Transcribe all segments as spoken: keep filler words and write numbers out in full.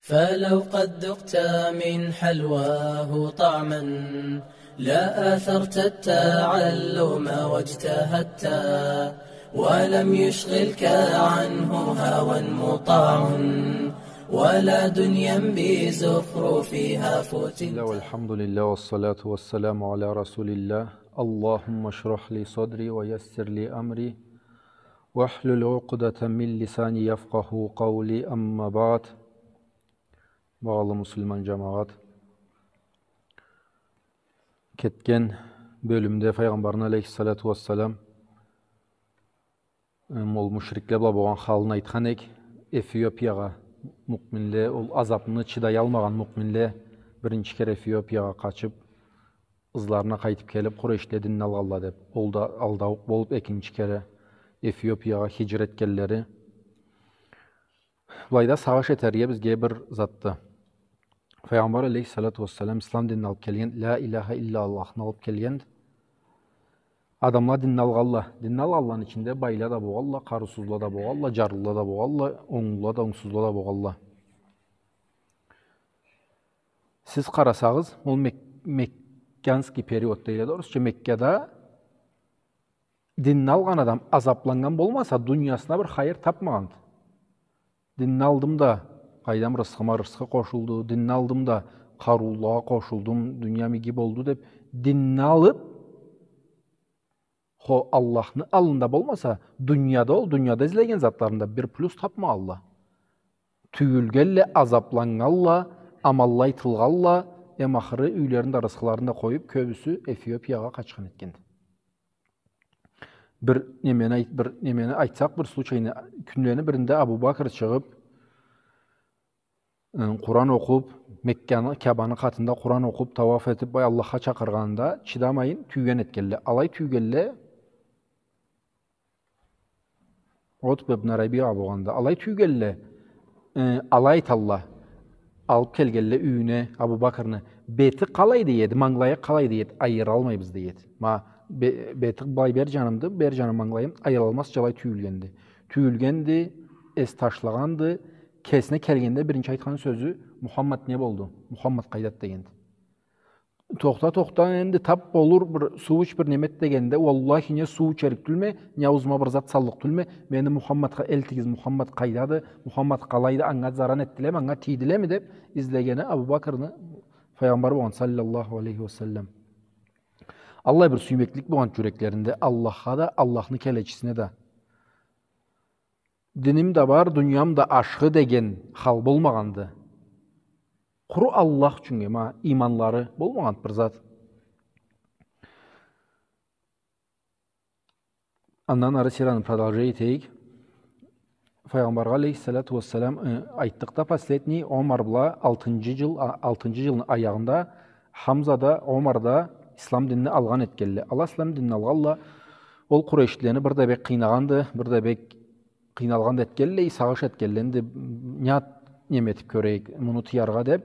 فلو قد ذقت من حلواه طعما لآثرت التعلم واجتهدت، ولم يشغلك عنه هوى مطاع ولا دنيا بزخرفها فتنت. بسم الله والحمد لله والصلاة والسلام على رسول الله. اللهم اشرح لي صدري ويسر لي أمري واحلل عقدة من لساني يفقهوا قولي. أما بعد. Багъалы муслиман джамагъат. Кетген бёлюмде Файгъамбарны алейхиссалату уассалам, эм, ол мушрикле бла болгъан халын айтхан эк, Эфиопиягъа муъминле, ол азапны чыдаялмагъан муъминле биринчи кере Эфиопиягъа къачыб, ызларына къайтыб келиб, Къурейшле динни алгъанла деб, ол да алдауукъ болуб, экинчи кере Эфиопиягъа хиджра этгенлери. Былайда сагъыш этерге бизге бир затды. Файгъамбар алейхиссалату уассалам ислам динни алыб келген, ля иляха илля Аллахны алыб келген. Адамла динни алгъанла. Динни алгъанланы ичинде байла да болгъанла, къарыусузла да болгъанла, джарлыла да болгъанла, онглула да, онгсузла да болгъанла. Сиз къарасагъыз, ол мек-, мекканский период дейле да орусча, Меккада динни алгъан адам азабланнган болмаса, дуниясына бир хайыр табмагъанды. Динни алдым да, къайдам, рысхыма рысхы къошулду, динни алдым да, къарыулугъа къошулдум, дуниям иги болду деб, динни алыб, хо, Аллахны аллында болмаса, дунияда ол, дунияда излеген затларында бир плюс табмагъанла. Тюйюлгенле, азабланнганла, аманла айтылгъанла, эм ахыры юйлерин да, рысхыларын да къоюб, кёбюсю Эфиопиягъа къачхан этгенди. Бир немени айт-, бир немени айтсакъ, бир случайны, кюнлени биринде Абу Бакр чыгъыб, ы, Къуран окъуб, Мекканы, Каабаны къатында Къуран окъуб, тауаф этиб, бай Аллахха чакъыргъанында, чыдамайын, тюйген этгенле. Алай тюйгенле, Утба ибн Рабиа болгъанда, алай тюйгенле, э, алай айталла. Алыб келгенле юйюне Абу Бакрны. Бети къалай дей эди, мангылайы къалай дей эди, айыралмайбыз дей эди. Ма, бе-, бети былай бер джанымды, бер джаным мангылайым, айыралмазча алай тюйюлгенди. Тюйюлгенди, эс ташлагъанды, кесине келгенде биринчи айтхан сёзю, Мухаммад не болду? Мухаммад къайдады дегенди. Тохта, тохта, энди тап болур, бир суу ич, бир неме эт дегенде, уаллахи, не суу ичерик тюлме, не аузума бир зат саллыкъ тюлме, мени Мухаммадха элтигиз, Мухаммад къайдады, Мухаммад къалайды, анга заран этдилеми, анга тийдилеми деб излегени Абу Бакрны, Файгъамбар болгъан, саллаллаху алейхи ва саллам. Аллай бир сюймеклик болгъан джюреклеринде Аллахха да, Аллахны келечисине да. Диним да бар, дуниям да ашхы деген хал болмагъанды. Къуру Аллах ючюн, ма, иманлары болмагъанды бир зат. Андан ары сираны продолжать этейик. Файгъамбаргъа алейхиссалату уассалам, э, айтдыкъ да, последний, Омар бла алтынчы джыл, а, алтынчы джылны аягъында Хамза да, Омар да ислам динни алгъан этгенле. Ала ислам динни алгъанла, ол къурейшлилени бир да бек къыйнагъанды, бир да бек къыйналгъан да этгенлей, сагъыш этгенле, энди не неме этиб кёрейик, муну тыяргъа деб.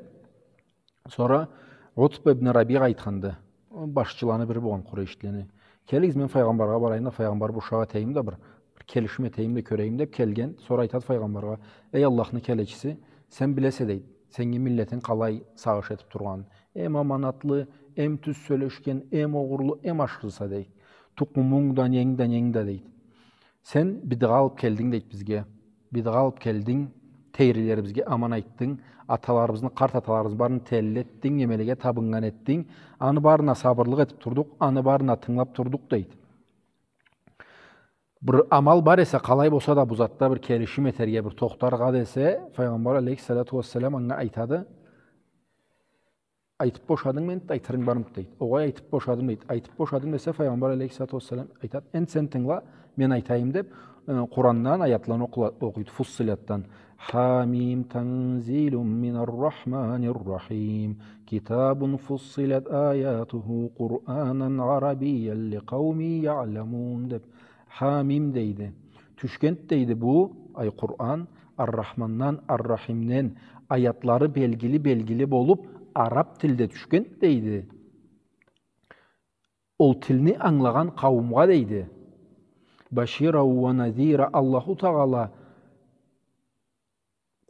Сора Утба ибн Рабиа айтханды, башчыланы бири болгъан къурейшлилени. Келигиз, мен Файгъамбаргъа барайым да, Файгъамбар бла ушакъ этейим да, бир, бир келишим этейим да кёрейим деб келген. Сора айтады Файгъамбаргъа, эй Аллахны келечиси, сен билесе, дейди, сеннге миллетинг къалай сагъыш этиб тургъанын. Эм аманатлы, эм тюз сёлешген, эм огъурлу, эм ашхыса, дейди. Тукъумунг да, ненг да, ненг да, дейди. Сен бидгъа алыб келдинг, дейди, бизге. Бидгъа алыб келдинг, тейрилерибизге аман айтдынг, аталарыбызны, къарт аталарыбызны барын телли этдинг, немелеге табыннган этдинг. Аны барына сабырлыкъ этиб турдукъ, аны барына тынгылаб турдукъ, дейди. Бир амал бар эсе, къалай болса да бу затда бир келишим этерге, бир тохтаргъа десе, Файгъамбар алейхиссалату уассалам анга айтады, айтыб бошадынгмы, энтда айтырынг бармыды, дейди. Огъай, айтыб бошадым, дейди. Айтыб бошадым десе, Файгъамбар алейхиссалату уассалам айтады, энтда сен тынгыла, мен айтайым, деб, э, Къурандан аятланы окъула-, окъуйду, Фуссилатдан. حم تنزيل من الرحمن الرحيم كتاب فصلت آياته قرآنا عربيا لقوم يعلمون, деб. Хамим дейди. Тюшгенди дейди бу, ай, Къуран, Ар-Рахмандан, Ар-Рахимден, аятлары белгили-белгили болуб, араб тилде тюшгенди дейди. Ол тилни ангылагъан къауумгъа дейди. بشيرا ونذيرا, Аллаху Тагъала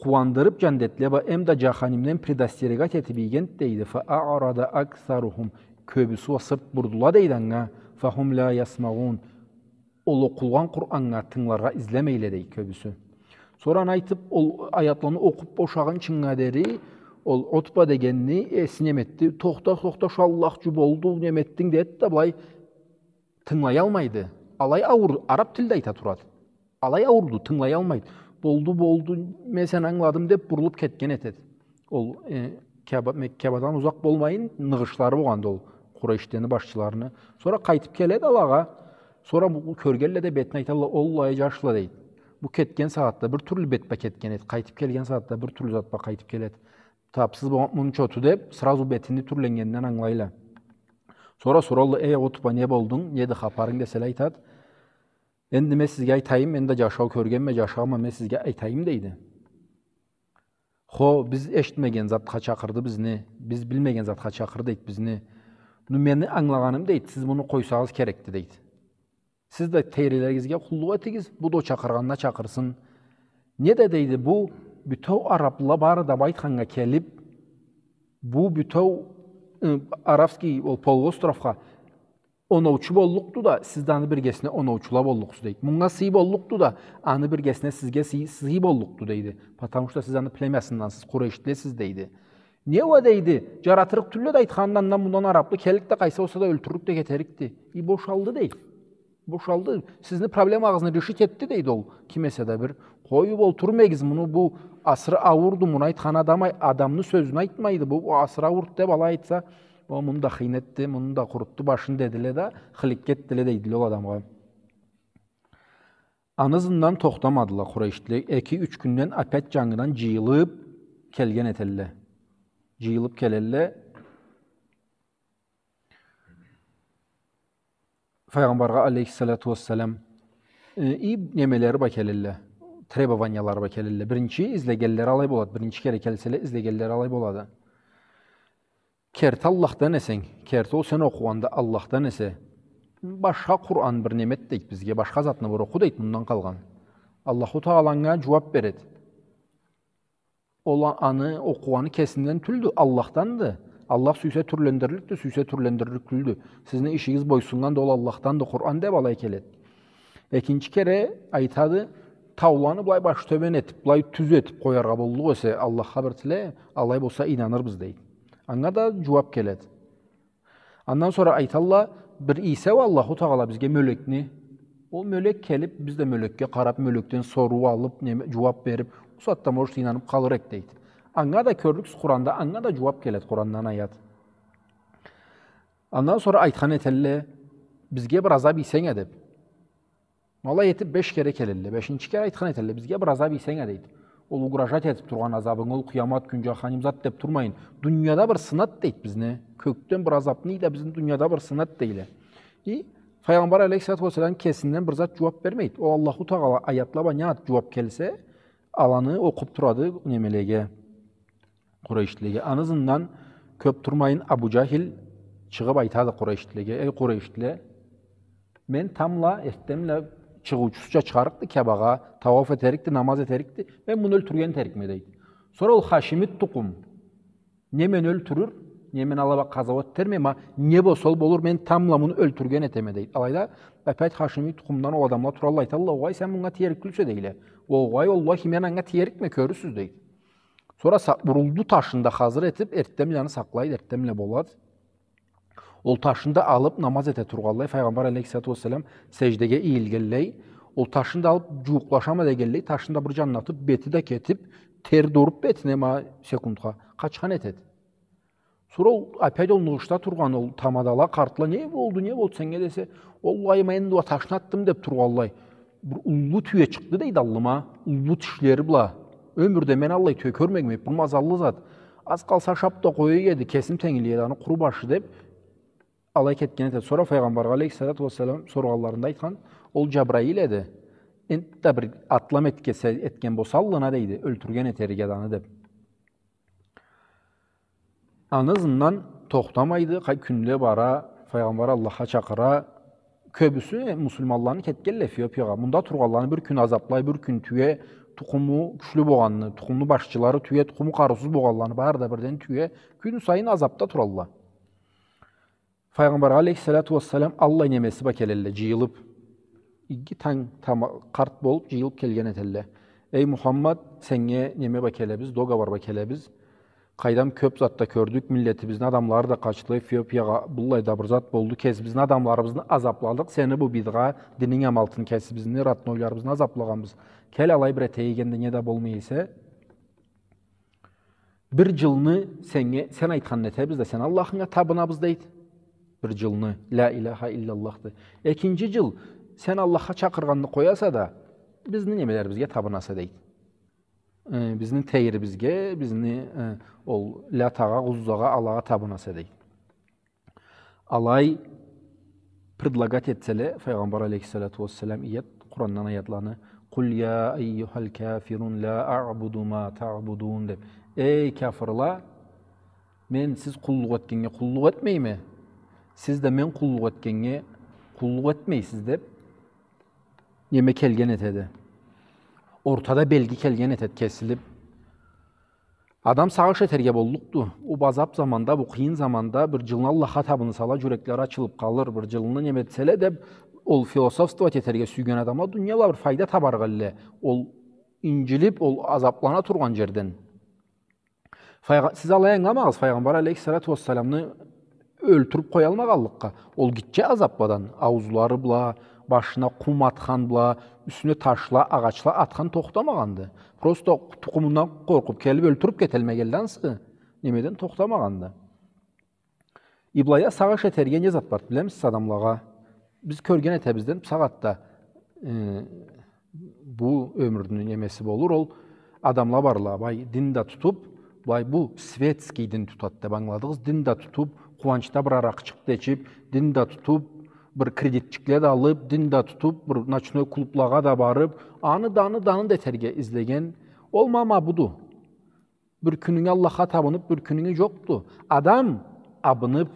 къууандырып джандетле бла, эм да джаханимден предостерегать этип ийгенд, дейди. «Фа аърада аксарухум». Кёбюсю уа сырт бурдула, дейди, анга. «Фахум ля ясмаун». Ол окъулгъан Къураннга тынгыларгъа излемейле, дейди, кёбюсю. Сора аны айтып, ол аятланы окъуп бошагъынчынга дери, ол Утба дегенни эсин неметди. «Тохта, тохта, шо Аллахчу болду, неметдинг», — деди да, былай тынгылаялмайды. Алай ауур, араб тилде айта турады. Алай аурду, тынгылаялмайды. «Болду, болду, мен сени ангыладым», — деп, бурулуп кетген этеди. Ол, э, Каба-, Мек-, Кабадан узакъ болмайын, ныгъышлары болгъанды ол Къурейшлени башчыларыны. Сора къайтып келеди алагъа. Сора бу кёргенле да бетине айталла: «Оллахий, джашла, — дейди. — Бу кетген сагъатда бир тюрлю бет бла кетген эди, къайтып келген сагъатда бир тюрлю зат бла къайтып келеди. Тапсыз болгъан муну чоту», — деп, сразу бетини тюрленнгенинден ангылайла. Сора соралла: «Эй, Утба, не болдунг? Неди хапарынг?» — деселе, айтады: «Энди мен сизге айтайым, мен да джашау кёргенме, джашагъанма, мен сизге айтайым», — дейди. «Хо, биз эшитмеген затха чакъырды бизни, биз билмеген затха чакъырды, дейди, бизни. Ну, мени ангылагъаным, — дейди, — сиз муну къойсагъыз керекди, — дейди. — Сиз да тейрилеригизге къуллукъ этигиз, бу да о чакъыргъанына чакъырсын. Не да, — дейди, — бу бютеу арабла бары да бу айтханнга келип, бу бютеу, ы, арабский ол полуостровха оноучу боллукъду да, сиз да аны биргесине оноучула боллукъсуз, — дейди. — Мунга сый боллукъду да, аны биргесине сизге сый, сый боллукъду, — дейди. — Потому что сиз аны племясындансыз, къурейшлисиз, — дейди. — Не уа, — дейди, — джаратырыкъ тюлле да айтханын, андан-мундан араблы келлик да, къайсы болса да ёлтюрлюк да кетерикди». И бошалды, дейди. Бошалды. Сизни проблемагъызны решить этди, дейди, ол. Ким эсе да бир. Къоюп олтурмагъыз муну, бу асыры аурду, муну айтхан адам ай-, адамны сёзюн айтмайды, бу, бу асыры аурду деп алай айтса, о, муну да хыйны этди, муну да къурутду башын, дедиле да, хыликке этдиле, дейдиле ол адамгъа. Аны ызындан тохтамадыла къурейшлиле. Эки-юч кюнден опять джангыдан джыйылып келген этелле. Джыйылып келелле. Файгъамбаргъа, алейхиссалату уассалам, э, и немелери бла келелле, требованиялары бла келелле. Биринчи излегенлери алай болады, биринчи кере келселе, излегенлери алай болады. Керти Аллахдан эсенг, керти ол сен окъугъан да Аллахдан эсе, башха Къуран бир неме эт, дейди, бизге, башха затны бир окъу, дейди, мындан къалгъан. Аллаху Тагъала анга джууап береди. Ол а-, аны окъугъаны кесинден тюлдю, Аллахданды. Аллах сюйсе тюрлендирликди, сюйсе тюрлендирлик тюлдю. Сизни ишигиз бойсуннган да ол Аллахданды, Къуран деп алай келеди. Экинчи кере айтады, тауланы былай баш тёбен этип, былай тюз этип къояргъа боллукъ эсе, Аллахха бир тиле, алай болса ийнанырбыз, дейди. Анга да джууап келеди. Андан сора айталла, бир ийсе уа Аллаху Тагъала бизге мёлекни. Ол мёлек келип, биз да мёлекге къарап, мёлекден соруу алып, неме, джууап берип, ол сагъатда, может, ийнанып къалыр эк, дейди. Анга да кёрлюксюз Къуранда, анга да джууап келеди Къурандан аят. Андан сора айтхан этелле, бизге бир азап ийсенг а деп. Алай этип беш кере келелле. Бешинчи кере айтхан этелле, бизге бир азап ийсенг а, дейди. Ол угрожать этип тургъан азабынг, ол къыямат кюн, джаханим зат деп турмайын. Дунияда бир сынат, дейди, бизни. Кёкден бир азапны ий да, бизни дунияда бир сынат, дейле. И Файгъамбар алейхиссалату уассалам кесинден бир зат джууап бермейди. Ол Аллаху Тагъала аятла бла не зат джууап келсе, аланы окъуп турады немелеге. Къурейшлилеге. Аны ызындан кёп турмайын Абу Джахил чыгъып айтады къурейшлилеге: «Эй, къурейшлиле, мен тамбла, эртденбла чыгъыучусуча чыгъарыкъды Кябагъа, тауаф этерикди, намаз этерикди. Мен муну ёлтюрген этерикме», — дейди. Сора ол хашимит тукъум: «Не мени ёлтюрюр, не мен ала бла къазауат этерме, ма не болса ол болур, мен тамбла муну ёлтюрген этеме», — дейди. Алайда опять хашимит тукъумдан ол адамла туралла, айталла: «Огъай, сен мунга тиерик тюлсе», — дейле. «Огъай, уаллахи, мен анга тиерикме, кёрюрсюз», — дейди. Сора са-, бурулду ташында хазыр этип, эртденбла аны сакълайды, эртденбла болады. Ол ташында алып намаз эте тургъанлай, Файгъамбар алейхиссалату уассалам сеждеге ийилгенлей, ол ташында алып джууукълашама дегенлей, ташында бир джанын атып, бети да кетип, тер да уруп бетине, ма секундха къачхан этеди. Сора ол, опять ол ныгъышда тургъан ол тамадала, къартла: «Не болду, не болду сеннге?» — десе, «Уаллахи, мен энди уа ташны атдым», — деп тургъанлай, бир уллу тюе чыкъды, дейди, аллыма, уллу тишлери бла. Ёмюрде мен аллай тюе кёрмегенме, бир мазаллы зат. Аз къалса ашап да къоя эди, кесим тенглей эди аны къуру башы, деп, алай кетген этеди. Сора Файгъамбаргъа алейхиссалату уассалам соргъанларында айтхан: «Ол Джабраил эди. Энтда бир атлам этгесе, этген болса аллына, — дейди, — ёлтюрген этерик эди аны», — деп. Аны ызындан тохтамайды, къа-, кюнле бара, Файгъамбар Аллахха чакъыра. Кёбюсю муслиманланы кетгенле Эфиопиягъа. Мында тургъанланы бир кюн азаплай, бир кюн тюе, тукъуму кючлю болгъанны, тукъумну башчылары тюе, тукъуму къарыусуз болгъанланы бары да бирден тюе, кюн сайын азапда туралла. Файгъамбаргъа алейхиссалату уассалам аллай немеси бла келелле, джыйылып. Иги танг тама-, къарт болуп, джыйылып келген этелле. Эй Мухаммад, сеннге неме бла келебиз, договор бла келебиз. Къайдам, кёп зат да кёрдюк, миллетибизни адамлары да къачды Эфиопиягъа, быллай да бир зат болду, кесибизни адамларыбызны азапладыкъ, сени бу бидгъа дининг амалтын кесибизни, роднойларыбызны азаплагъанбыз. Кел, алай бир этейик энди, не да болмай эсе. Бир джылны сеннге, сен айтханны этебиз да, сен Аллахынга табынабыз, дейди. Бир джылны, ля иляха илляллах, дейди. Экинчи джыл сен Аллахха чакъыргъанны къояса да, бизни немелерибизге табынаса, дейди. Э, бизни тейрибизге, бизни, э, ол Лятагъа, Гъуззагъа, алагъа табынаса, дейди. Алай предлагать этселе, Файгъамбар алейхиссалату уассалам иет Къурандан аятланы: «Къул я айюхал кафирун ля аъбуду ма таъбудун», — деп. Эй кафырла, мен сиз къуллукъ этгеннге къуллукъ этмейме, сиз да мен къуллукъ этгеннге къуллукъ этмейсиз, деп, неме келген этеди. Ортада белги келген этеди, кесилип. Адам сагъыш этерге боллукъду. Ол азап заманда, бу къыйын заманда бир джылны Аллахха табынсала, джюреклери ачылып къалыр, бир джылны неме этселе деп, ол философствовать этерге сюйген адамла дунияла бир файда табаргъа элле. Ол инджилип, ол азаплана тургъан джерден. Файгъа-, сиз алай ангыламагъыз, Файгъамбар алейхиссалату уассаламны ёлтюрюп къоялмагъанлыкъгъа, ол гитче азапладан, ауузлары бла, башына къум атхан бла, юсюне ташла, агъачла атхан тохтамагъанды. Просто тукъумундан къоркъуп, келип ёлтюрюп кетелмегенле ансы, немеден тохтамагъанды. Иблайда сагъыш этерге не зат бар, билемисиз, адамлагъа? Биз кёрген этебиз да, бусагъатда, э, бу ёмюрню немеси болур, ол адамла барла, бай, дин да тутуп, бай, бу светский дин тутат деп ангыладыгъыз, дин да тутуп, къууанчда бир аракъычыкъ да ичип, дин да тутуп, бир кредитчикле да алып, дин да тутуп, бир ночной клублагъа да барып, аны да, аны да, аны да этерге излеген, ол ма, ма буду. Бир кюнюнге Аллахха табынып, бир кюнюнге джокъду. Адам абынып,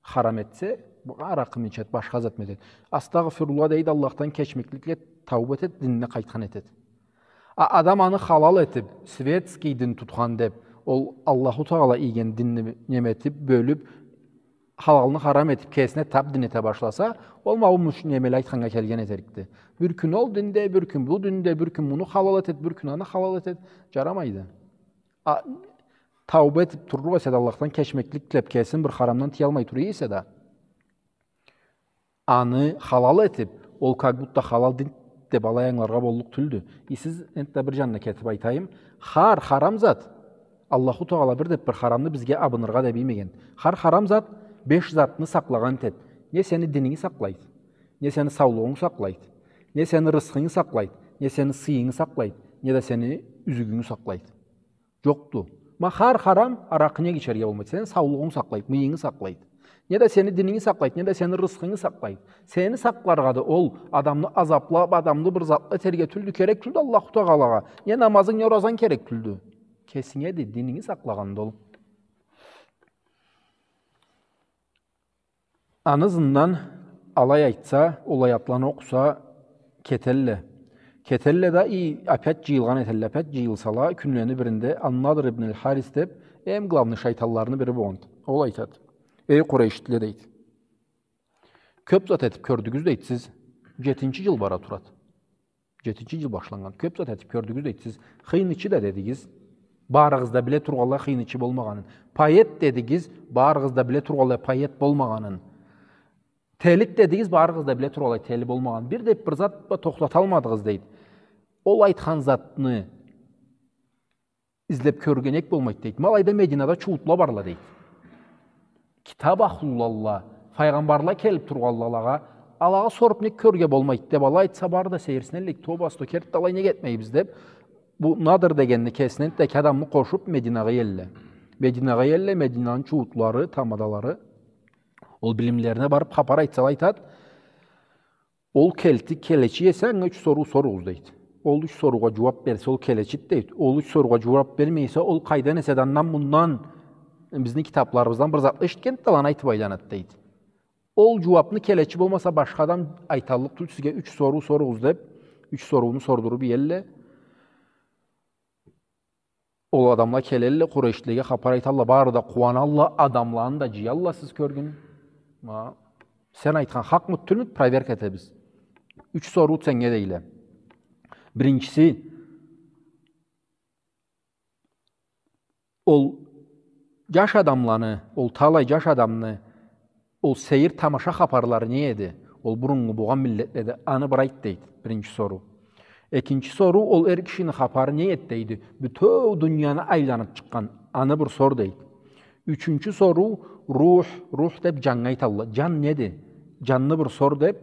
харам этсе, бу аракъы ичет, башха зат этет. Астагъфируллах дейди, Аллахдан кечмекликле тауба этет, динине къайтхан этет. А адам аны халал этип, светский дин тутхан деп, ол Аллаху Тагъала ийген динни неме этип, бёлюп, халалны харам этип, кесине тап дин эте башласа, ол ма бу муш-, немеле айтханнга келген этерикди. Бир кюн ол динде, бир кюн бу динде, бир кюн муну халал этет, бир кюн аны халал этет. Джарамайды. А, тауба этип турлукъ эсе да, Аллахдан кечмеклик тилеп, кесин бир харамдан тыялмай тура эсе да, аны халал этип, ол как будто халал дин деп алай ангыларгъа боллукъ тюлдю. И сиз энтда бир джанына кетип айтайым, хар харам зат, Аллаху Тагъала бир деп бир харамны бизге абыныргъа деп иймеген. Хар харам зат беш затны сакълагъан этет. Не сени дининги сакълайт, не сени саулугъунгу сакълайт, не сени рысхынгы сакълайт, не сени сыйынгы сакълайт, не да сени юзюгюнгю сакълайт. Джокъду. Ма хар харам, аракъы нек ичерге болмайт? Сени саулугъунг сакълайт, мыйынгы сакълайт. Не да сени дининги сакълайт, не да сени рысхынгы сакълайт. Сени сакъларгъа да ол адамны азаплап, адамны бир затла этерге тюлдю, керек тюлдю Аллаху Тагъалагъа. Не намазынг, не оразанг керек тюлдю. Кесинге да дининги сакълагъанды ол. Аны ызындан алай айтса, ол аятланы окъуса, кетелле. Кетелле да, и опять джыйылгъан этелле, опять джыйылсала, кюнлени биринде Ан-Надр ибн аль-Харис деп, эм главный шайтанларыны бири болгъанды. Ол айтады: «Эй къурейшитле, — дейди, — кёп зат этип кёрдюгюз, — дейди, — сиз, джетинчи джыл бара турады. Джетинчи джыл башланнган. Кёп зат этип кёрдюгюз, — дейди, — сиз хыйнычы да дедигиз, барыгъыз да биле тургъанлай хыйнычы болмагъанын. Поэт дедигиз, барыгъыз да биле тургъанлай поэт болмагъанын. Тели дедигиз, барыгъыз да биле тургъанлай тели болмагъанын. Бир да бир зат бла тохтаталмадыгъыз», — дейди. «Ол айтхан затны излеп кёрген эк болмайт», — дейди. «Ма алайда Мединада чуутла барла», — дейди. «Китап ахлулалла, файгъамбарла келип тургъанла алагъа, алагъа соруп нек кёрге болмайт?» — деп алай айтса, бары да сейирсинелле, «Тоба, сто керт да алай нек этмейбиз?» — деп, бу Надр дегенни кесине энтда эки адамны къошуп, Мединагъа иелле. Мединагъа иелле, Мединаны чуутлары, тамадалары. Ол билимлерине барып хапар айтсала, айтат: «Ол келти-, келечи эсе, анга юч соруу соругъуз», — дейди. «Ол юч соруугъа джууап берсе, ол келечид», — дейди. «Ол юч соруугъа джууап бермей эсе, ол къайдан эсе да андан-мундан бизни китапларыбыздан бир затла эшитгенди да, аланы айтып айланады», — дейди. «Ол джууапны келечи болмаса, башха адам айталлыкъ тюл сизге, юч соруу соругъуз», — деп, юч сорууну сордуруп иелле. Ол адамла келелле, Къурейшлеге хапар айталла, бары да къууаналла, адамланы да джыялла, сиз кёргюн. Ма, сен айтхан хакъмыды, тюлмюдю, проверка этебиз. Юч соруу сеннге дейле. Биринчиси, ол джаш адамланы, ол талай джаш адамны ол сейир тамаша хапарлары не эди? Ол буруннгу болгъан миллетледе, аны бир айт, дейди, биринчи соруу. Экинчи соруу, ол эр кишини хапары не эди, дейди? Бютеу дунияны айланып чыкъгъан, аны бир сор, дейди. Ючюнчю соруу, рух, рух деп джаннга айталла. Джан неди? Джанны бир сор деп,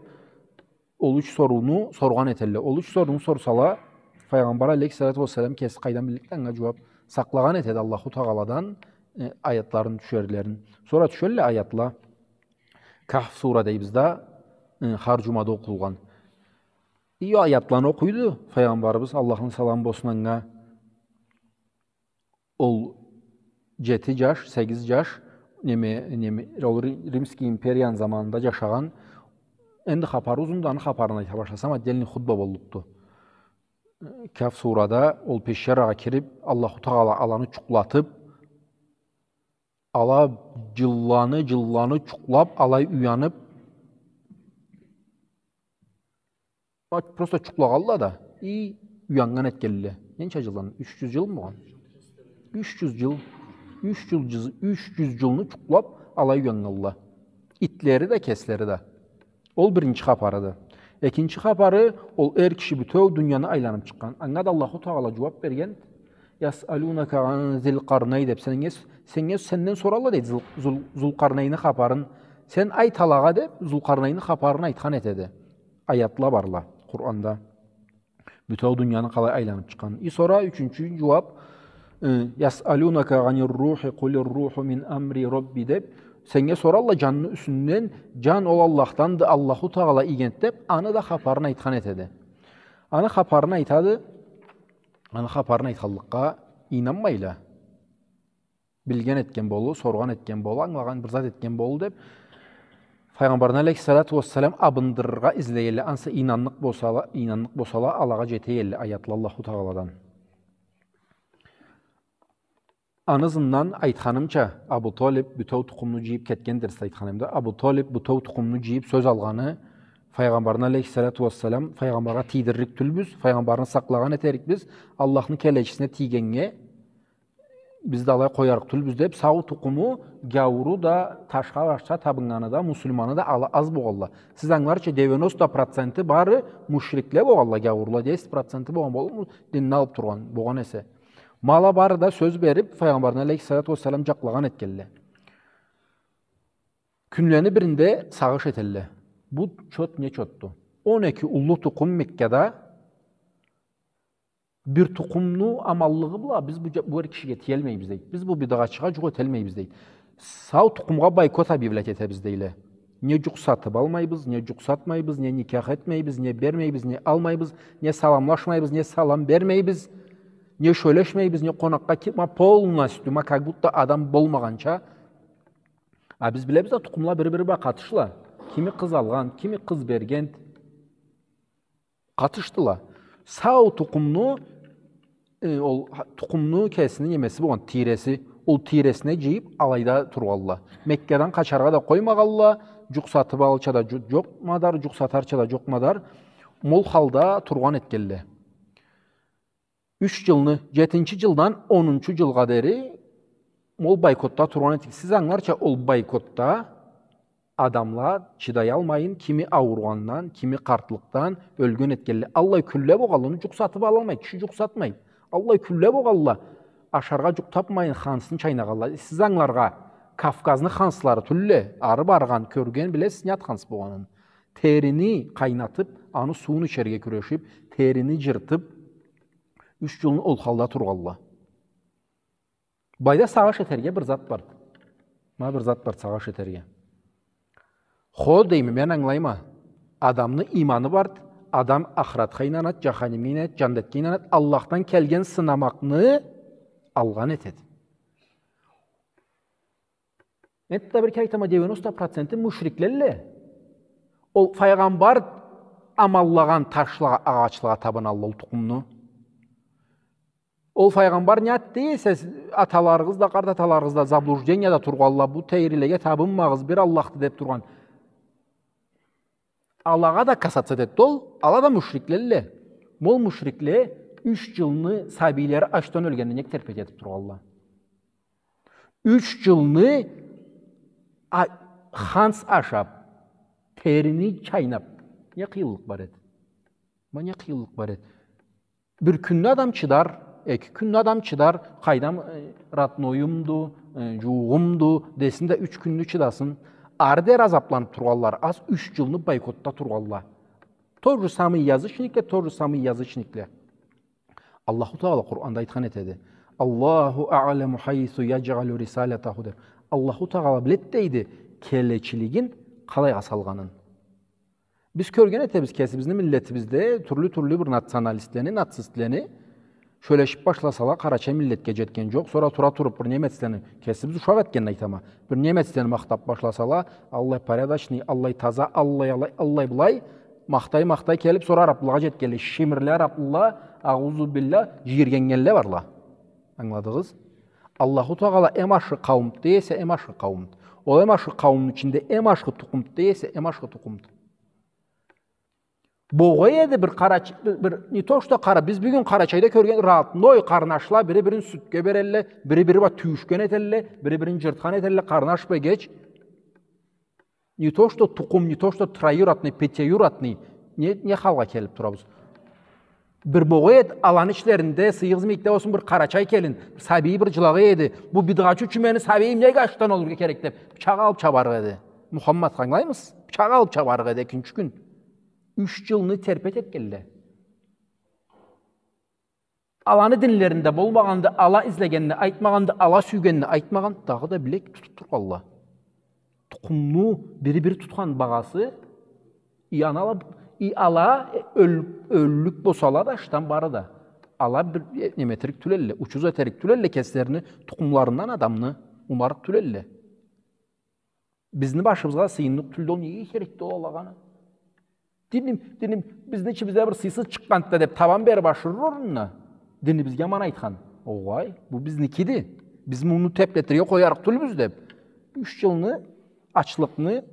ол юч сорууну соргъан этелле. Ол юч сорууну сорсала, Файгъамбар алейхиссалату уассалам кеси къайдан билликди анга джууап? Сакълагъан этеди Аллаху Тагъаладан, э, аятларын тюшерлерин. Сора тюшелле аятла. Кахф сура дейбиз да, э, хар джумада окъулгъан. И аятланы окъуйду Файгъамбарыбыз, Аллахны саламы болсун анга. Ол джети джаш, сегиз джаш, неме, неме, ол Ри-, Римский империяны заманында джашагъан, энди хапары узунду, аны хапарын айта башласам, отдельный хутба боллукъду. Кахф сурада ол пещерагъа кирип, Аллаху Тагъала аланы джукълатып, ала джылланы, джылланы джукълап, алай уянып, Просто джукълагъалла да, и уяннган этгелле. Ненча джылдан? Юч джюз джыл болгъан? Юч джюз джыл. Юч джюз джыл, юч джюз джылны джукълап, алай уяннгалла. Итлери да, кеслери да. Ол биринчи хапарыды. Экинчи хапары, ол эр киши бютеу дунияны айланып чыкъгъан. Анга да Аллаху Тагъала джууап берген, «Ясъалунака ан Зил Къарнайн» деп, сеннге, сеннге, сенден соралла, дейди, Зул-, Зул-, Зулкъарнайнны хапарын. Сен айт алагъа, деп, Зулкъарнайнны хапарын айтхан этеди. Аятла барла Къуранда. Бютеу дунияны къалай айланып чыкъгъан. И сора ючюнчю джууап, э, «Ясъалунака анир рухи, къулир руху мин амри Рабби» деп, сеннге соралла джанны юсюнден, джан ол Аллахданды, Аллаху Тагъала ийгенди деп, аны да хапарын айтхан этеди. Аны хапарын айтады, аны хапарын айтханлыкъгъа ийнанмайла. Билген этген болур, соргъан этген болур, ангылагъан бир зат этген болур деп, Файгъамбарны алейхиссалату уассалам абындырыргъа излейелле, ансы ийнанныкъ болсала, ийнанныкъ болсала, алагъа джетейелле аятла Аллаху Тагъаладан. Аны ызындан айтханымча, Абу Толиб бютеу тукъумну джыйып кетгендир, сиз айтханымда. Абу Толиб бютеу тукъумну джыйып сёз алгъаны, Файгъамбарны алейхиссалату уассалам, Файгъамбаргъа тийдирлик тюлбюз, Файгъамбарны сакълагъан этерикбиз, Аллахны келечисине тийгеннге, биз да алай къоярыкъ тюлбюз деп, сау тукъуму, гяууру да, ташха, башха табыннганы да, муслиманы да ала аз болгъалла. Сиз ангыларча, девяносто проценти бары мушрикле болгъалла, гяуурла, десять проценти болгъан болурму динни алып тургъан, болгъан эсе. Ма ала бары да сёз берип, Файгъамбарны алейхиссалату уассалам джакълагъан этгелле. Кюнлени биринде сагъыш этелле. Бу чот не чотду? Он эки уллу тукъум Меккада Бир тукъумну аманлыгъы бла биз бу, бу эр кишиге тиелмейбиз, дейди. Биз бу бидагъатчыгъа джукъ этелмейбиз, дейди. Сау тукъумгъа бойкот объявлять этебиз, дейле. Не джукъ сатып алмайбыз, не джукъ сатмайбыз, не никях этмейбиз, не бермейбиз, не алмайбыз, не саламлашмайбыз, не салам бермейбиз, не сёлешмейбиз, не къонакъгъа ки-, ма полностью, ма как будто адам болмагъанча. А биз билебиз да, тукъумла бири-бири бла къатышла. Кими къыз алгъан, кими къыз берген. Къатышдыла. Сау тукъумну, э, ол ха-, тукъумну кесини немеси болгъан, тийреси, ол тийресине джыйып, алайда тургъалла. Меккадан къачаргъа да къоймагъалла, джукъ сатып алырча да джу-, джокъ мадар, джукъ сатарча да джокъ мадар, ма ол халда тургъан этгелле. Юч джылны, джетинчи джылдан онунчу джылгъа дери ма ол бойкотда тургъан этгелле. Сиз ангыларча, ол бойкотда адамла чыдаялмайын, кими ауругъандан, кими къартлыкъдан ёлген этгелле. Аллай кюнле болгъалла, джукъ сатып алалмай, киши джукъ сатмай. Аллай кюнле болгъалла, ашаргъа джукъ тапмайын, хансны чайнагъалла. Сиз ангыларгъа, Кавказны ханслары тюлле, ары баргъан, кёрген, билесиз, не зат ханс болгъанын. Терини къайнатып, аны сууун ичерге кюрешип, терини джыртып, юч джылны ол халда тургъалла. Былайда сагъыш этерге бир зат барды. Ма бир зат барды сагъыш этерге. Хо, дейме, мен ангылайма. Адамны иманы барды, адам ахыратха ийнанады, джаханимге ийнанады, джандетге ийнанады, Аллахдан келген сынамакъны алгъан этеди. Энтда бир кере айтама, девяносто проценти мушриклелле. Ол файгъамбар аманлагъан ташлагъа, агъачлагъа табыналла ол тукъумну. Ол файгъамбар не айтды эсе, аталарыгъыз да, къарт аталарыгъыз да заблужденияда тургъанла, бу тейрилеге табынмагъыз, бир Аллахды деп тургъан. Алагъа да касаться этди ол, ала да мушриклелле. Ма ол мушрикле юч джылны сабийлери ачдан ёлгенни нек терпеть этип тургъанла? Юч джылны а-, ханс ашап, терини чайнап, не къыйынлыкъ бар эди? Ма не къыйынлыкъ бар эди? Бир кюнню адам чыдар, эки кюнню адам чыдар, къайдам, э, родноюмду, э, джууугъумду, десин да юч кюнню чыдасын. Ары дери азапланып тургъанла, аз юч джылны бойкотда тургъанла. То же самый язычникле, то же самый язычникле. Аллаху Тагъала Къуранда айтхан этеди. «Аллаху а'ламу хайсу ядж'алу рисалятаху», — деп. Аллаху Тагъала биледи дейди, келечилигин къалайгъа салгъанын. Биз кёрген этебиз кесибизни миллетибизде тюрлю-тюрлю бир националистлени, нацистлени сёлешип башласала, къарачай миллетге джетген джокъ. Сора тура туруп бир немецлени, кесибиз ушакъ этгенни айтама, бир немецлени махтап башласала, аллай порядочный, аллай таза, аллай алай, аллай былай, махтай-махтай келип, сора араплылагъа джетгенле, шимирле араплыла, агъузу билля, джийиргеннгенле барла. Ангыладыгъыз? Аллаху Тагъала эм ашхы къауумду дей эсе, эм ашхы къауумду. Ол эм ашхы къауумну ичинде эм ашхы тукъумду дей эсе, эм ашхы тукъумду. Богъай эди бир къарач-, бир, бир, не то что къара-, биз бюгюн Къарачайда кёрген родной къарнашла бири-бирин сюдге берелле, бири-бири бла тюйюшген этелле, бири-бирин джыртхан этелле, къарнаш бла эгеч. Не то что тукъум, не то что троюродный, пятиюродный. Не, не халгъа келип турабыз? Бир богъай эди, аланы ичлеринде, сыйыгъыз мийикде болсун, бир къарачай келин, бир сабийи бир джылагъан эди. Бу бидгъачы ючюн мени сабийим неге ачдан ёлюрге керек деп, бычакъ алып чабарыкъ эди. Мухаммадха, ангылаймысыз? Бычакъ алып чабарыкъ эди экинчи кюн. Юч джылны терпеть этгенле. Аланы динлеринде болмагъанды, ала излегенни айтмагъанды, ала сюйгенни айтмагъан, дагъыда билек тутуп тургъанла. Тукъумну бири-бири тутхан багъасы, и аны ала, и ала, э, ёл-, ёллюк болсала да, ачдан бары да. Ала бир, э, неме этерик тюлелле, учуз этерик тюлелле кеслерини тукъумларындан адамны, унарыкъ тюлелле. Бизни башыбызгъа сыйынныкъ тюлдю, ол неге керекди ол алагъа аны? Диним, диним, бизни ичибизде бир сыйсыз чыкъгъанды да деп, табан берип ашырыр орнуна. Динибизге аман айтхан. Огъай, бу бизникиди. Биз муну теплетирге къоярыкъ тюлбюз деп. Юч джылны ачлыкъны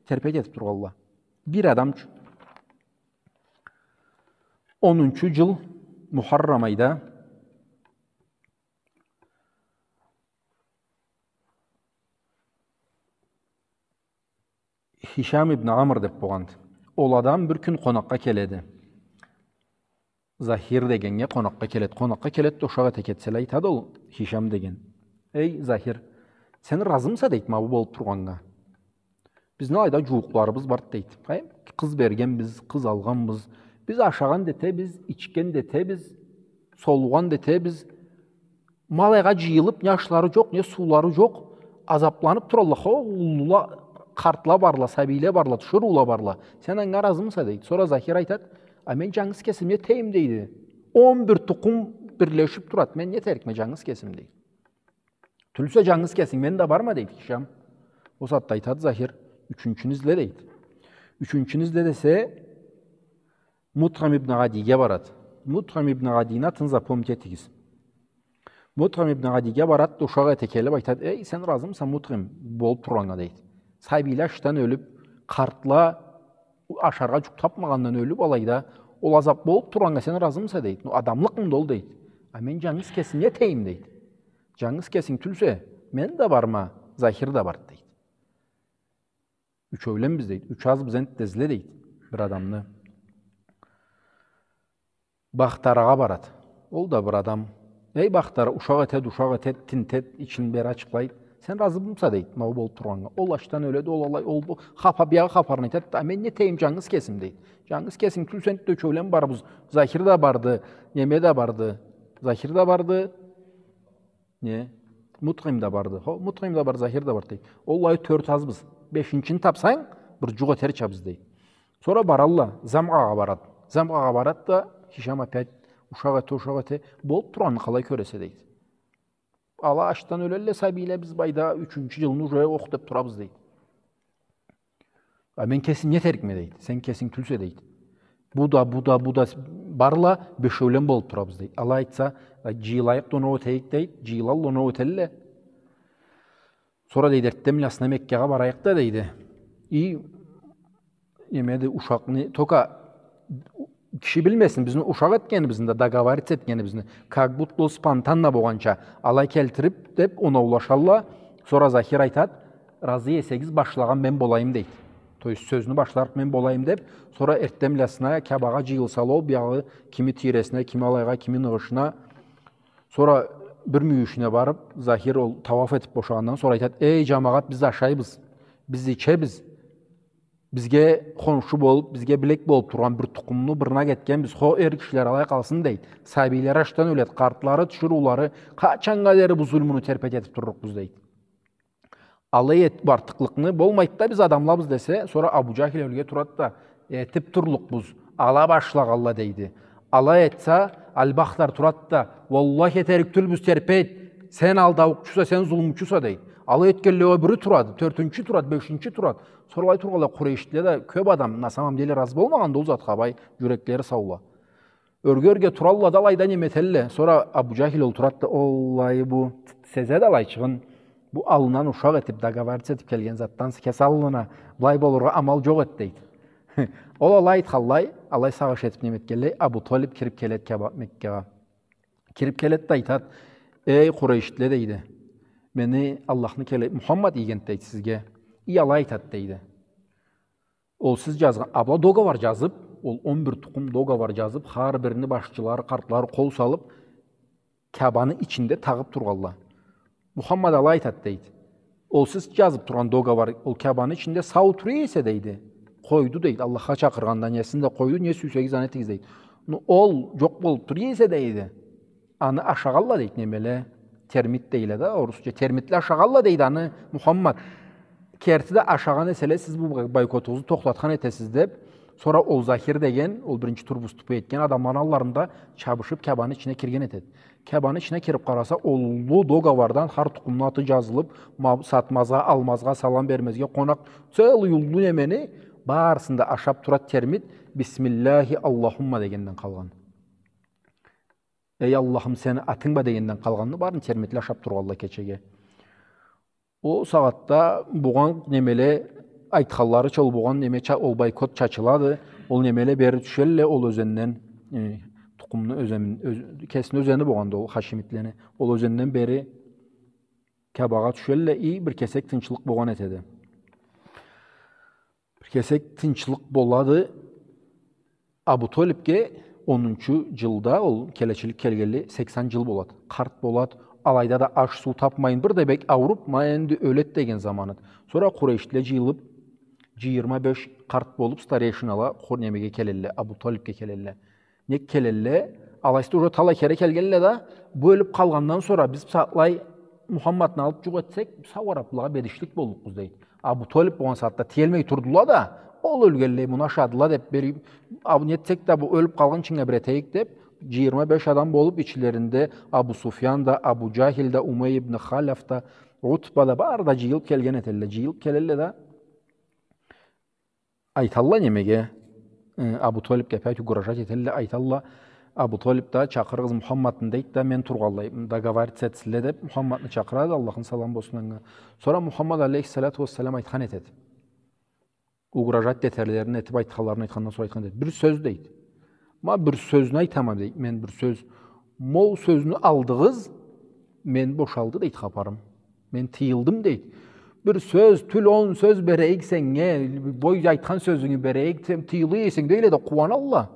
терпеть этип тургъанла. Бир адам ючюн. Онунчу джыл Мухаррам айда Хишам ибн Амр деп болгъанды. Ол адам бир кюн къонакъгъа келеди. Захир дегеннге къонакъгъа келеди. Къонакъгъа келеди да, ушакъ эте кетселе, айтады ол Хишам деген: «Эй, Захир, сен ыразымыса, — дейди, — ма бу болуп тургъаннга? Бизни алайда джууукъларыбыз барды, — дейди. — Хай, къыз бергенбиз, къыз алгъанбыз. Биз ашагъан да этебиз, ичген да этебиз, солугъан да этебиз. Ма алайгъа джыйылып, не ашлары джокъ, не суулары джокъ, азапланып туралла, хо, уллула, къартла барла, сабийле барла, тиширыула барла. Сен анга ыразымыса?» — дейди. Сора Захир айтады: «А мен джангыз кесим не этейим? — дейди. — Он бир тукъум бирлешип турады, мен не этерикме джангыз кесим?» — дейди. «Тюлсе джангыз кесинг, мен да барма», — дейди Хишам. Ол сагъатда айтады Захир: «Ючюнчюню изле», — дейди. Ючюнчюню изле десе, Мутъим ибн Адийге барады. Мутъим ибн Адийни атын запомнить этигиз. Мутъим ибн Адийге барады да, ушакъ эте келип айтады: «Эй, сен ыразымыса, Мутъим, болуп тургъаннга?» — дейди. «Сабийле ачдан ёлюп, къартла ашаргъа джукъ тапмагъандан ёлюп алайда, ол азап болуп тургъаннга сен ыразымыса?» — дейди. «Ну, адамлыкъмыды ол?» — дейди. «А мен джангыз кесим не этейим?» — дейди. «Джангыз кесинг тюлсе, мен да барма, Захир да барды», — дейди. «Ючеуленбиз, — дейди. — Юч азбыз энтда, изле, — дейди, — бир адамны». Бахтарагъа барады. Ол да бир адам. Эй, Бахтара, ушакъ этеди, ушакъ этеди, тинтеди, ичин бери ачыкълайды. «Сен ыразымыса, — дейди, — ма бу болуп тургъаннга? Ол ачдан ёледи, ол алай, ол бу». Хапа, биягъы хапарын айтады да: «А мен не этейим, джангыз кесим?» — дейди. «Джангыз кесинг тюлсе энтда, ючеулен барыбыз. Захир да барды, неме да барды, Захир да барды». Не? Мутъим да барды. Хо, Мутъим да барды, Захир да барды, дейди. Оллахи, тёрт азбыз. Бешинчини тапсанг, бир джукъ этерчабыз, дейди. Сора баралла, Замъагъа барады. Замъагъа барады да, Хишам опять ушакъ эте, ушакъ эте, болуп тургъанны къалай кёресе, дейди. Ала ачдан ёлелле сабийле, биз былайда ючюнчю джылны уже окъ деп турабыз, дейди. А мен кесим не этерикме, дейди. Сен кесинг тюлсе, дейди. Бу да, бу да, бу да Барла, бешеулен болуп турабыз, дейт. Алай айтса, жыйылайыкъ да оноу этейик, дейт. Жыйылалла, оноу этелле. Сора, дейди, эртденбла Меккагъа барайыкъ да, дейди. И, немеди, ушакъны, только киши билмесин, бизни ушакъ этгенибизни да, договориться этгенибизни, как будто ол спонтанно болгъанча, алай келтирип, деп, оноулашалла. Сора Захир айтат, разы эсегиз, башлагъан мен болайым, дейт. То есть, сёзню башларыкъ мен болайым, деп. Сора эртденбласына Кябагъа жыйылсала, ол биягъы кими тийресине, кими алайгъа, кими ныгъышына. Сора бир мюйюшюне барып, Захир ол тауаф этип бошагъандан сора айтат, эй, жамагъат, биз ашайбыз, биз ичебиз. Бизге хоншу болуп, бизге билек болуп тургъан бир тукъумну бырнак этгенбиз, хо, эр кишиле алай къалсын, дейт. Сабийлери ачдан ёлет, къартлары, тиширыулары, къачаннга дери бу зулмуну терпетип турлукъбуз, дейт. Алай эт, бу артыкълыкъны, болмайт да, биз адамлабыз, десе, сора Абу Жахил ёрге турат да, этип турлукъбуз, ала башлагъалла, дейди. Алай этсе, Аль-Бахтар турат да, уаллахи, этерик тюлбюз, терпейт, сен алдаукъчуса, сен зулмучуса, дейт. Алай этгенлей, ол бири турат, тёртюнчю турат, бешинчи турат. Сора алай тургъанлай, къурейшлиле да, кёп адам, на самом деле, разы болмагъанды ол затха, бай, жюреклери саула. Ёрге-ёрге туралла да, алайда неме этелле. Сора Абу Жахил олтурат да, оллай, бу сезеди алайчыгъын, бу аллындан ушакъ этип, договориться этип келген затдан кеси аллына былай болургъа амал жокъ эди, дейди. Ол алай айтханлай, алай сагъыш этип неме этгенлей, Абу Толиб кирип келет Каба-, Меккагъа. Кирип келет да айтат, эй, къурейшлиле, дейди. Мени Аллахны келе-, Мухаммад ийгенди, дейди, сизге. И алай айтат, дейди. Ол сиз жазгъан, а была договор жазып, ол он бир тукъум договор жазып, хар бирини башчылары, къартлары къол салып, Кябаны ичинде тагъып тургъанла. Мухаммад алай айтат, дейди. Ол сиз жазып тургъан договор, ол Кябаны ичинде сау тура эсе, дейди. Къойду, дейди. Аллахха чакъыргъанда, несин да къойду, не сюйсегиз, аны этигиз, дейди. Ну, ол жокъ болуп тура эсе, дейди. Аны ашагъалла, дейди, немеле, термит дейле да, орусча. Термитле ашагъалла, дейди, аны, Мухаммад. Керти да ашагъан эселе, сиз бу бойкотугъузну тохтатхан этесиз, деп, сора ол Захир деген, ол биринчи туруп выступать этген адамланы алларында чабышып, Кябаны ичине кирген этет. Кябаны ичине кирип къараса, уллу договордан хар тукъумну аты жазылып, ма-, сатмазгъа, алмазгъа, салам бермезге, къонакъ, целый уллу немени, барысын да ашап турат термит, Бисмиллахи Аллахумма дегенден къалгъан. Эй Аллахым, сени атынг бла дегенден къалгъанны барын термитле ашап тургъанла кечеге. Ол сагъатда болгъан немеле, айтханларыча, ол болгъан неме ча-, ол бойкот чачылады, ол немеле бери тюшелле, ол ёзенден, э, тукъумну ёзен-, ёз-, кесини ёзени болгъанды ол хашимитлени. Ол ёзенден бери Кябагъа тюшелле, и бир кесек тынчлыкъ болгъан этеди. Бир кесек тынчлыкъ болады. Абу Толибге онунчу жылда, ол келечилик келгенли сексен жыл болад. Къарт болад. Алайда да аш-суу тапмайын, бир да бек ауруп, ма энди ёлед деген заманыд. Сора къурейшлиле жыйылып, жыйырма беш къарт болуп, старейшинала, къу-, немеге келелле, Абу Толибге келелле. Нек келелле? Алайсыз да уже талай кере келгенле да, бу ёлюп къалгъандан сора биз бусагъатлай Мухаммадны алып жукъ этсек, сау араплагъа бедишлик боллукъбуз, дейди. Абу Толиб болгъан сагъатда тиелмей турдула да, ол ёлгенлей, муну ашадыла деп бери, абу, нетсек да, бу ёлюп къалгъынчынга бир этейик деп, жыйырма беш адам болуп, ичлеринде Абу Суфьян да, Абу Жахил да, Умей ибн Халаф да, Утба да, бары да жыйылып келген этелле. Жыйылып келелле да, айталла немеге, э, Абу Толибге опять угрожать этелле, айталла, Абу Толиб да, чакъырыгъыз Мухаммадны, дейт да, мен тургъанлай, договориться этсинле деп, Мухаммадны чакъырады, Аллахны саламы болсун анга. Сора Мухаммад алейхиссалату уассалам айтхан этеди. Угрожать этерлерин этип, айтханларын айтхандан сора айтхан этеди. Бир сёз, дейт. Ма бир сёзню айтама, дейт, мен бир сёз. Ма ол сёзню алдыгъыз, мен бошалды, дейт, хапарым. Мен тыйылдым, дейт. Бир сёз, тюл он сёз берейик сеннге, бой айтхан сёзюнгю берейик, сен тыйыла эсенг, дейле да къууаналла.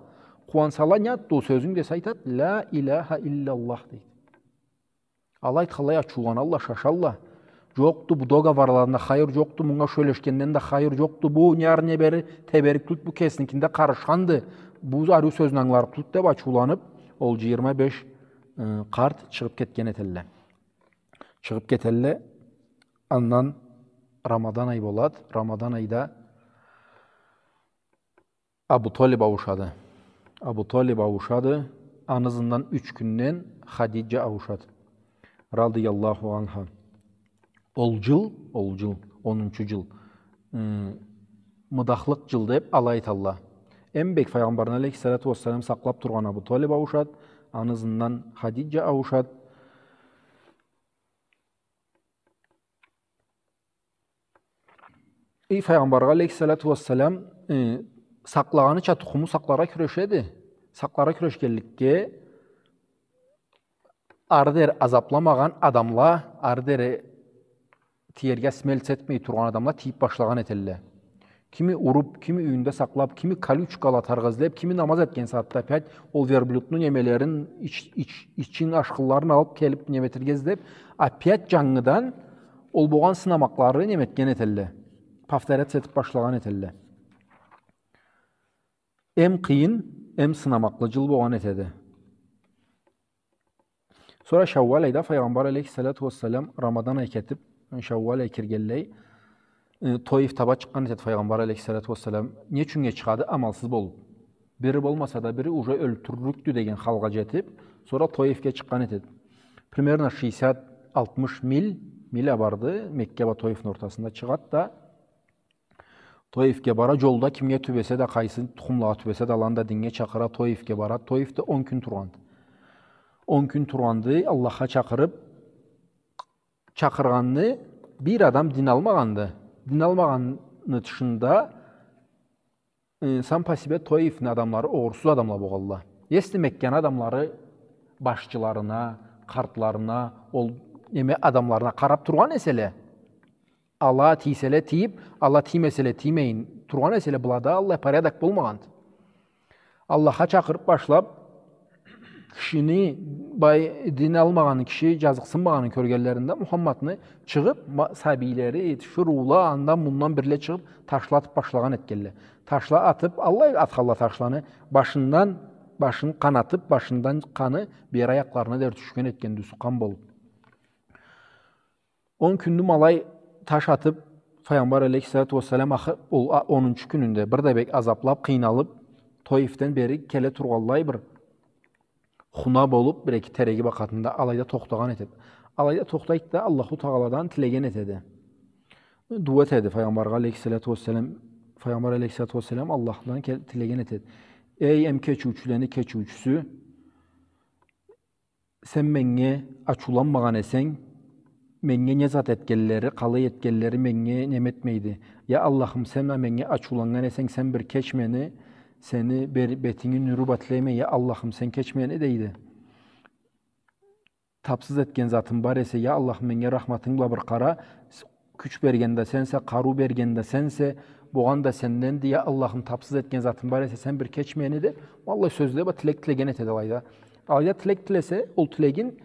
Къууансала, не затды ол сёзюнг десе, айтат, ля иляха илляллах, дейт. Алай айтханлай ачыуланалла, шашалла. Жокъду, бу договорларында хайыр жокъду, мунга сёлешгенден да хайыр жокъду, бу не ары, не бери теберик тюлд, бу кесиникинде къарышханды, бу ариу сёзню ангыларыкъ тюлд деп ачыуланып, ол жыйырма беш, э, къарт чыгъып кетген этелле. Чыгъып кетелле. Андан Рамадан ай болад. Рамадан айда Абу Толиб ауушады. Абу Толиб ауушады. Аны ызындан юч кюнден Хадиджа ауушады. Радыяллаху анха. Ол жыл, ол жыл, онунчу жыл, ы, мыдахлыкъ жыл деп алай айталла. Эм бек Файгъамбарны алейхиссалату уассалам сакълаб тургъан Абу Талиб ауушад, аны ызындан Хадиджа ауушад. И Файгъамбаргъа алейхиссалату уассалам, э, сакълагъаныча тухуму сакъларгъа кюрешеди. Сакъларгъа кюрешгенликге, ары дери азабламагъан адамла, ары дери тиерге смелость этмей тургъан адамла тийиб башлагъан этелле. Кими уруб, кими юйюнде сакълаб, кими колючкала атаргъа излеб, кими намаз этген сагъатда опять ол верблюдну немелерин, ич-, ич-, ичин, ашхынларын алыб келиб неме этерге излеб, опять джангыдан ол болгъан сынамакълары неме этген этелле. Повторяться этиб башлагъан этелле. Эм къыйын, эм сынамакълы джыл болгъан этеди. Сора Шауал айда Файгъамбар алейхиссалату уассалам, Рамадан ай кетиб, Шауал ай киргенлей, э, Тоиф таба чыкъгъан этеди Файгъамбар алейхиссалату уассалам. Не ючюннге чыгъады? Амалсыз болуб. Бири болмаса да бири уже ёлтюрлюкдю деген халгъа джетиб, сора Тоифге чыкъгъан этеди. Примерно шестьдесят, алтмыш миль, миля барды, Мекке бла Тоифни ортасында, чыгъад да, Тоифге бара, джолда кимге тюбесе да, къайсы тухумлагъа тюбесе да, аланы да динге чакъыра, Тоифге бара. Тоифде он кюн тургъанды. Он кюн тургъанды, Аллахха чакъырыб, чакъыргъанны бир адам дин алмагъанды. Дин алмагъанны тышында, э, сам по себе Тоифни адамлары огъурсуз адамла болгъанла. Если Мекканы адамлары башчыларына, къартларына, ол неме адамларына къараб тургъан эселе, ала тийселе тийиб, ала тиймеселе тиймейин тургъан эселе, былада аллай порядок болмагъанды. Аллахха чакъырыб башлаб, кишини, бай, дин алмагъан киши джазыкъсынмагъанын кёргенлеринде, Мухаммадны чыгъыб, ма-, сабийлери, тиширыула, андан-мундан бирле чыгъыб, ташла атыб башлагъан этгенле. Ташла атыб, аллай атханла ташланы, башындан, башын къанатыб, башындан къаны бери аякъларына дери тюшген этгенди, юсю къан болуб. Он кюнню ма алай таш атыб, Файгъамбар алейхиссалату уассалам ахы-, ол а-, онунчу кюнюнде бир да бек азаблаб, къыйналыб, Тоифден бери келе тургъанлай бир хуна болуб, бир эки тереги бла къатында алайда тохтагъан этеди. Алайда тохтайды да, Аллаху Тагъаладан тилеген этеди. Дуа этеди Файгъамбаргъа алейхиссалату уассалам, Файгъамбар алейхиссалату уассалам Аллахдан кел-, тилеген этеди. Эй, эм кечиучюлени кечиучюсю, сен меннге ачыуланмагъан эсенг, меннге не зат этгенлери, къалай этгенлери меннге неме этмейди. Я Аллахым, сен а меннге ачыуланнган эсенг, сен бир кеч мени, сени бер-, бетинги нюрю бла тилейме, я Аллахым, сен кеч мени, дейди. Тапсыз этген затым бар эсе, я Аллахым, меннге рахматынг бла бир къара, с-, кюч берген да сенсе, къарыу берген да сенсе, болгъан да сенденди, я Аллахым, тапсыз этген затым бар эсе, сен бир кеч мени, деб, аллай сёзле бла тилек тилеген этеди алайда. Алайда тилек тилесе, ол тилегин,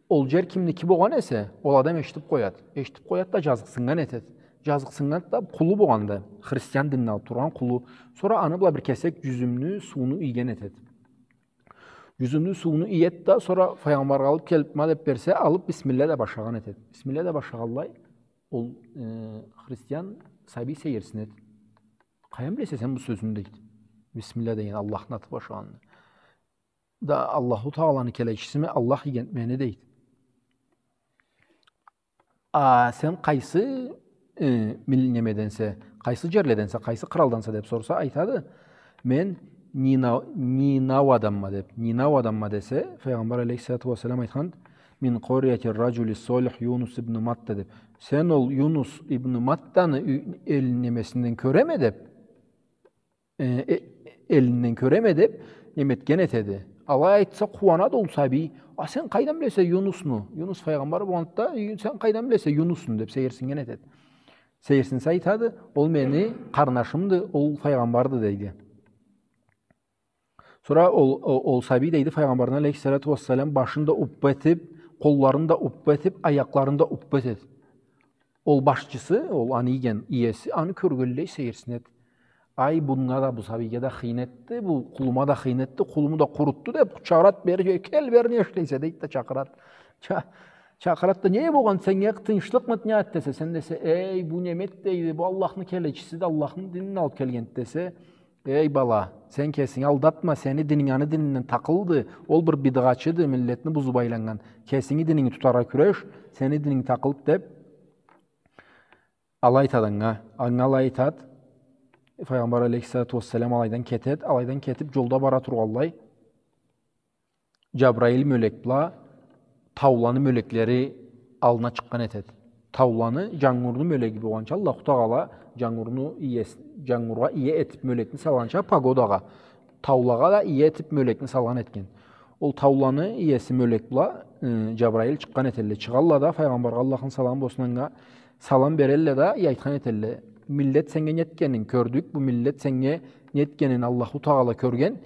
ол джер кимники болгъан эсе, ол адам эшитиб къояды. Эшитиб къояды да, джазыкъсыннган этеди. Джазыкъсыннган да, къулу болгъанды, христиан динни алыб тургъан къулу. Сора аны бла бир кесек джюзюмню сууну ийген этеди. Джюзюмню сууну иеди да, сора Файгъамбаргъа алыб келиб, ма деб берсе, алыб, бисмилля да башагъан этеди. Бисмилля да башагъанлай, ол, э, христиан сабий сейирсинеди. Къайдан билесе сен бу сёзню, дейди. Бисмилля деген Аллахны аты бла башагъанны. Да Аллаху Тагъаланы келечисиме, Аллах ийгенди мени, дейди. А сен къайсы, э, мил-, немеденсе, къайсы джерледенсе, къайсы къралданса деб сорса, айтады, мен Нина-, Нинаваданма деб. Нинаваданма десе, Файгъамбар алейхиссалату уассалам айтхан, «Мин къарияти р-раджули ссалих Юнус ибн Матта», деб. Сен ол Юнус ибн Маттаны ю-, эл немесинден кёреме деб. Э, э, элинден кёреме деб, неме этген этеди. Алай айтса, къууанады ол сабий. А сен къайдан билесе Юнусну? Юнус файгъамбар болгъанды да, «Ю-, сен къайдан билесе Юнусну?» деб, сейирсиннген этеди. Сейирсинсе, айтады, «Ол мени къарнашымды, ол файгъамбарды», дейди. Сора ол, ол, ол сабий, дейди, Файгъамбарны алейхиссалату уассалам башын да уппа этиб, къолларын да уппа этиб, аякъларын да уппа этеди. Ол башчысы, ол аны ийген иеси, аны кёргенлей сейирсинеди. Ай, бунга да, бу сабийге да хыйны этди, бу къулума да хыйны этди, къулуму да къурутду, деб, чакъырад бери, кел бери, не ишлейсе, дейди да, чакъырад. Ча-, чакъырад да, не болгъан, сеннге тынчлыкъмыды, не эт десе, сен десе, эй, бу неме эт, дейди, бу Аллахны келечисиди, Аллахны динин алыб келгенди десе, эй, бала, сен кесинги алдатма, сени дининг аны дининден такъылды, ол бир бидгъачыды, миллетни бузуб айланнган. Кесинги дининги тутаргъа кюреш, сени дининг такъылды, деб, алай айтад анга, анга алай айтад. Файгъамбар алейхиссалату уассалам алайдан кетед, алайдан кетип, джолда бара тургъанлай, Джабраил мёлек бла тауланы мёлеклери аллына чыкъгъан этед. Тауланы, джангурну мёлеги болгъанча, Аллаху Тагъала джангурну иес-, джангургъа ие этип мёлекни салгъанча погодагъа, таулагъа да ие этип мёлекни салгъан этген. Ол тауланы иеси мёлек бла, ы, Джабраил чыкъгъан этелле. Чыгъалла да, Файгъамбаргъа, Аллахны саламы болсун анга, салам берелле да, и айтхан этелле: «Миллет сеннге нетгенин кёрдюк, бу миллет сеннге нетгенин Аллаху Тагъала кёрген,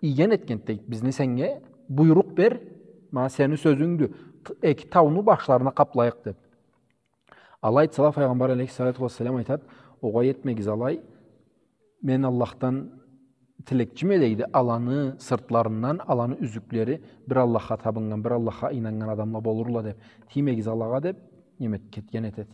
ийген этген, дейт, бизни сеннге, буйрукъ бер, ма сени сёзюнгдю, т-, эки тауну башларына къаплайыкъ», деп. Алай айтсала, Файгъамбар алейхиссалату уассалам айтад: «Огъай, этмегиз алай, мен Аллахдан тилекчиме, — дейди, — аланы сыртларындан, аланы юзюклери бир Аллахха табыннган, бир Аллахха ийнаннган адамла болурла, — деп. — Тиймегиз алагъа», — деп, неме эт-, кетген этед.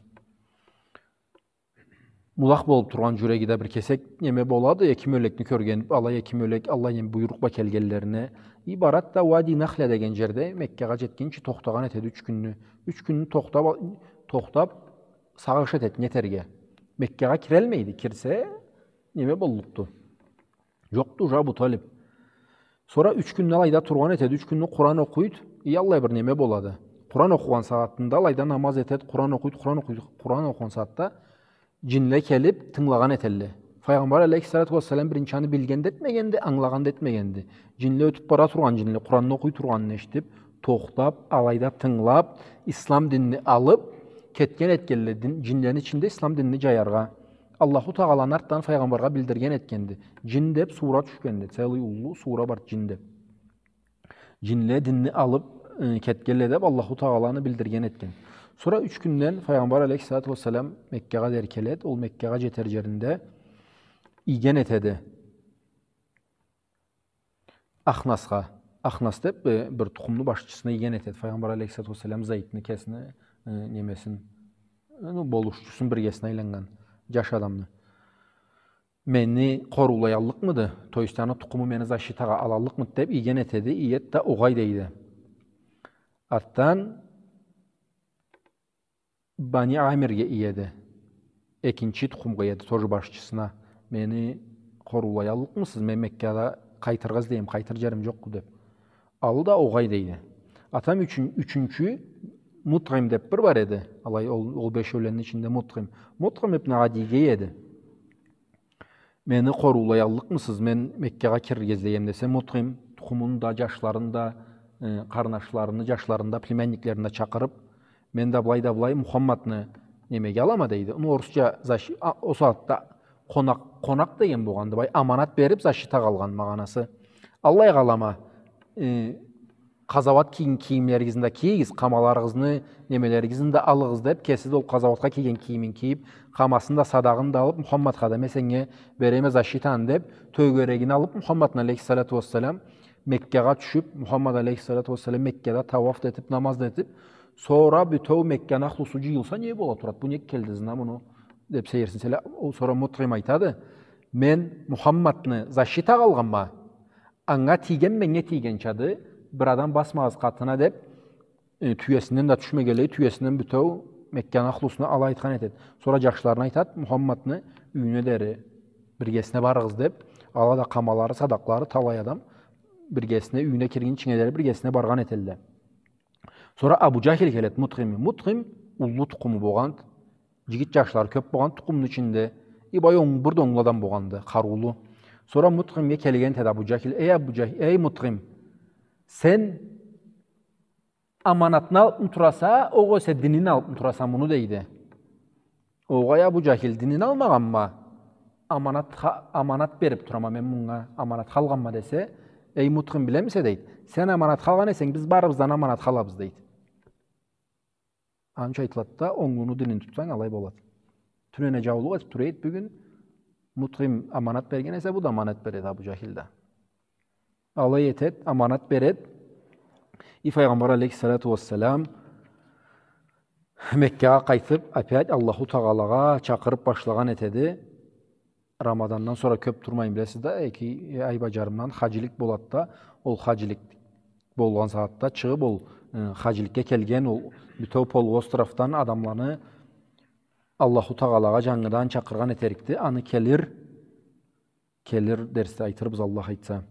Мулах болуп тургъан джюреги да бир кесек неме болады, эки мёлекни кёрген, алай эки мёлек, аллай неме буйрукъ бла келгенлерине. И барад да Уади Нахля деген джерде, Меккагъа джетгинчи тохтагъан этеди юч кюнню. Юч кюнню тохтап, тохтап, сагъыш этед, нетерге. Меккагъа кирелмейди, кирсе, неме боллукъду. Джокъду уже Абу Талиб. Сора юч кюнню алайда тургъан этеди, юч кюнню Къуран окъуйд, и аллай бир неме болады. Къуран окъугъан сагъатында алайда намаз этед, Къуран окъуйд, Къуран окъуйд, Къуран окъугъан сагъатда джинле келип тынгылагъан этелле. Файгъамбар алейхиссалату уассалам биринчи аны билген да этмегенди, ангылагъан да этмегенди. Джинле, ётюп бара тургъан джинле, Къуранны окъуй тургъанын эшитип, тохтап, алайда тынгылап, ислам динни алып, кетген этгенле, дин, джинлени ичинде ислам динни джаяргъа. Аллаху Тагъаланы артдан Файгъамбаргъа билдирген этгенди. Джин деп сура тюшгенди. Целый уллу сура бар джин деп. Джинле динни алып, э, кетгенле деп Аллаху Тагъаланы билдирген этген. Сора юч кюнден Файгъамбар алейхиссалату уассалам Меккагъа дери келед. Ол Меккагъа джетер джеринде ийген этеди. Ахнасха. Ахнас деп, э, бир тукъумну башчысына ийген этед. Файгъамбар алейхиссалату уассалам Зайдны, кесини, э, немесин, э, ну, болушчусун, биргесине айланнган джаш адамны. Мени къоруулаяллыкъмыды? То есть, аны тукъуму мени защитагъа алаллыкъмыды деп ийген этеди, иед да огъай дейди. Артдан Бани Амирге иеди. Экинчи тукъумгъа иеди, тоже башчысына. Мени къоруулаяллыкъмысыз? Мен Меккада къайтыргъа излейме, къайтыр джерим джокъду деп. Алы да огъай дейди. Атам ючюн-, ючюнчю Мутъим деп бир бар эди. Алай ол, ол бешеуленни ичинде Мутъим. Мутъим ибн Адийге иеди. Мени къоруулаяллыкъмысыз? Мен Меккагъа кирирге излейме десе, Мутъим тукъумун да, джашларын да, э, къарнашларыны джашларын да, племянниклерин да чакъырып, мен да былай да былай Мухаммадны немеге алама дейди. Ну, орусча защ-, а, ол сагъатда къонакъ, къонакъ деген болгъанды, былай аманат берип, защитагъа алгъан магъанасы. Аллайгъа алама, э, къазауат кийген кийимлеригизни да кийигиз, къамаларыгъызны, немелеригизни да алыгъыз деп, кеси да ол къазауатха кийген кийимин кийип, къамасын да, садагъын да алып, Мухаммадха да, мен сеннге береме защитаны деп, тёгерегин алып, Мухаммадны алейхиссалату уассалам Меккагъа тюшюп, Мухаммад алейхиссалату уассалам Меккада тауаф да этип, намаз да этип, сора бютеу Мекканы ахлусу джыйылса, не бола турад? Бу нек келди ызына муну? Деп сейирсинселе, ол сора Мутъим айтады: «Мен Мухаммадны защитагъа алгъанма, анга тийген меннге тийгенчады, бир адам басмагъыз къатына», — деп, э, тюесинден да тюшмегенлей, тюесинден бютеу Мекканы ахлусуна алай айтхан этед. Сора джашларына айтад, Мухаммадны юйюне дери биргесине барыгъыз деп, ала да къамалары, садакълары, талай адам биргесине, юйюне киргинчинге дери биргесине баргъан этелле. Сора Абу Джахил келед Мутъимни. Мутъим уллу тукъуму болгъанд, джигит джашлары кёп болгъанд тукъумну ичинде. И бай онг-, бир да онглу адам болгъанды, къарыулу. Сора Мутъимге келген этед Абу Джахил: «Эй Абу Джахил, эй Мутъим, сен аманатны алыпмы тураса, огъесе динин алыпмы тураса муну?» — дейди. «Огъай, Абу Джахил, динин алмагъанма, аманат ха-, аманат берип турама мен мунга, аманатха алгъанма», — десе, «Эй Мутъим, билемисе, — дейди, — сен аманатха алгъан эсенг, биз барыбыздан аманатха алабыз», — дейди. Аны ючюн айтылад да, онглуну динин тутсанг, алай болад. Тюнене джаулукъ этип тура эдик бюгюн, Мутъим аманат берген эсе, бу да аманат беред Абу Джахил да. Алай этед, аманат беред. И Файгъамбар алейхиссалату уассалам Меккагъа къайтып, опять Аллаху Тагъалагъа чакъырып башлагъан этеди. Рамадандан сора кёп турмайын, билесиз да, эки ай бла джарымдан хаджилик болад да, ол хаджилик болгъан сагъатда чыгъып, ол, э, хаджиликге келген, ол бютеу полуостровдан адамланы Аллаху Тагъалагъа джангыдан чакъыргъан этерикди. Аны келир, келир дерсде айтырбыз, Аллах айтса.